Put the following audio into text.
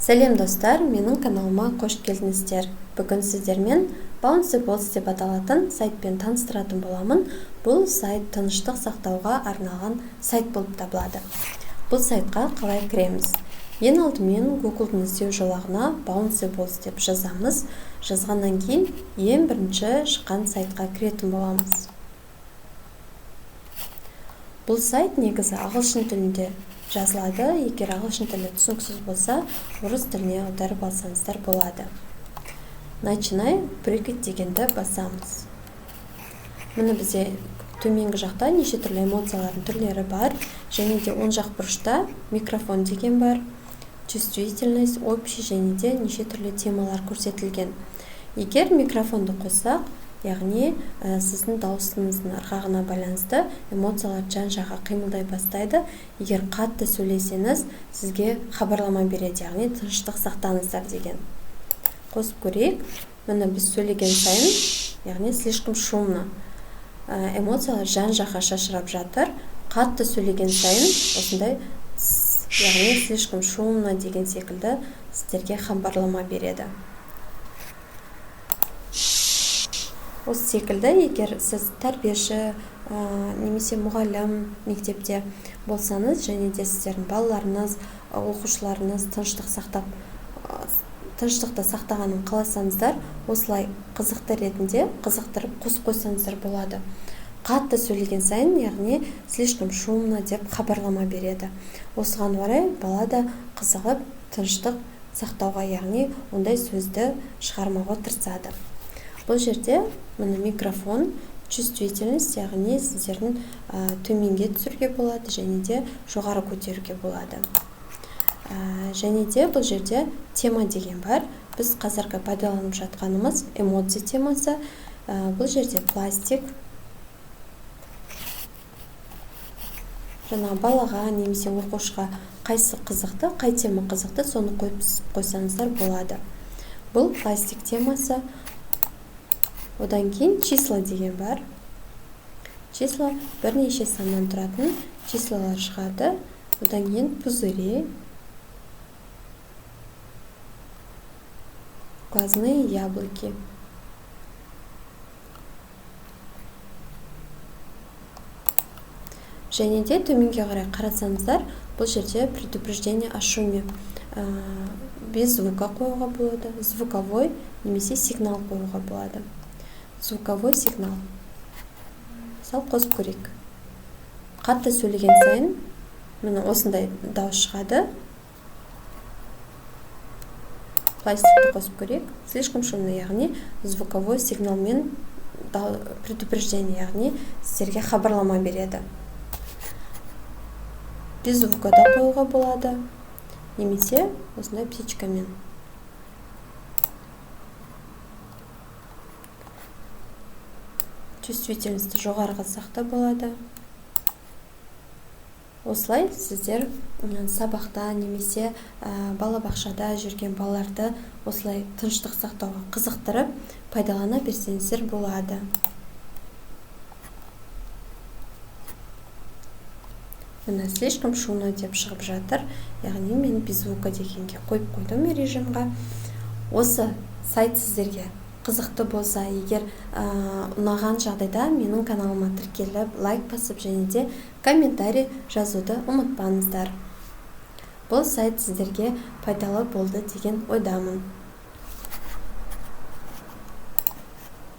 Сәлем достар, менің каналыма қош келдіңіздер. Бүгін сіздермен Bouncy Balls деп аталатын сайтпен таныстыратын боламын. Бұл сайт тыныштық сақтауға арналған сайт болып табылады. Бұл сайтқа қалай кіреміз? Ең алдымен Google'дың іздеу жолағына Bouncy Balls деп жазамыз. Жазғаннан кейін ең бірінші шыққан сайтқа кіретін боламыз. Бұл сайт негізі ағылшын тілінде жазылады. Егер ағылшын тілі түсініксіз болса, орыс тіліне аударып алсаңыздар болады. Начинай прыгать дегенді басамыз. Міне бізде төменгі жақта неше түрлі эмоциялардың түрлері бар. Және де оң жақ бұрышта микрофон деген бар. Чувствительность, общий және де неше түрлі темалар көрсетілген. Егер микрофонды қоссақ, яғни сіздің дауысыңыздың ырғағына байланысты эмоциялар жан-жаққа қимылдай бастайды. Егер қатты сөйлесеңіз, сізге хабарлама береді, яғни тыныштық сақтаңыздар деген. Қосып көрейік. Міне біз сөйлеген сайын, яғни слишком шумно, эмоциялар жан-жаққа шашырап жатыр. Қатты сөйлеген сайын осындай, яғни слишком шумно деген секілді сіздерге хабарлама береді. Осы секілді, егер сіз тәрбиеші немесе мұғалім мектепте болсаңыз, және де сіздердің балаларыңыз, оқушыларыңыз тыныштықты сақтағанын қаласаңыздар, осылай қызықты ретінде қызықтырып қосып қойсаңыздар болады. Қатты сөйлеген сайын, яғни слишком шумно деп хабарлама береді. Осыған орай бала да қызығып тыныштық сақтауға, яғни ондай сөзді шығармауға тырысады. Бұл жерде міне микрофон, чувствительность, яғни сіздердің төменге түсіруге болады және де жоғары көтеруге болады. Және де бұл жерде тема деген бар. Біз қазіргі пайдаланып жатқанымыз эмоция темасы. Бұл жерде пластик. Жаңа балаға немесе оқушыға қайсы қызықты, қай тема қызықты, соны қойып қойсаңыздар болады. Бұл пластик темасы. Одан кейін числа деген бар. Числа бірнеше саннан тұратын числалар шығады. Одан кейін пузыри, глазные яблоки. Және де төменге қарай қарасаңыздар, бұл жерде предупреждение о шуме. Без звука қоюға болады, звуковой немесе сигнал қоюға болады. Звуковой сигнал. Мысалы, қосып көрейік. Қатты сөйлеген сайын міне осындай дауыс шығады. Пластикті қосып көрейік. Слишком шумно, яғни звуковой сигналмен предупреждение, яғни сіздерге хабарлама береді. Без звука да қоюға болады, немесе осындай птичкамен. Чувствительностьті жоғары қылсақ та болады. Осылай сіздер сабақта немесе балабақшада жүрген балаларды осылай тыныштық сақтауға қызықтырып пайдалана берсеңіздер болады. Міне слишком шумно деп шығып жатыр, яғни мен без звука дегенге қойып қойдым режимға. Осы сайт сіздерге қызықты болса, егер ұнаған жағдайда менің каналыма тіркеліп, лайк басып және де комментарий жазуды ұмытпаңыздар. Бұл сайт сіздерге пайдалы болды деген ойдамын.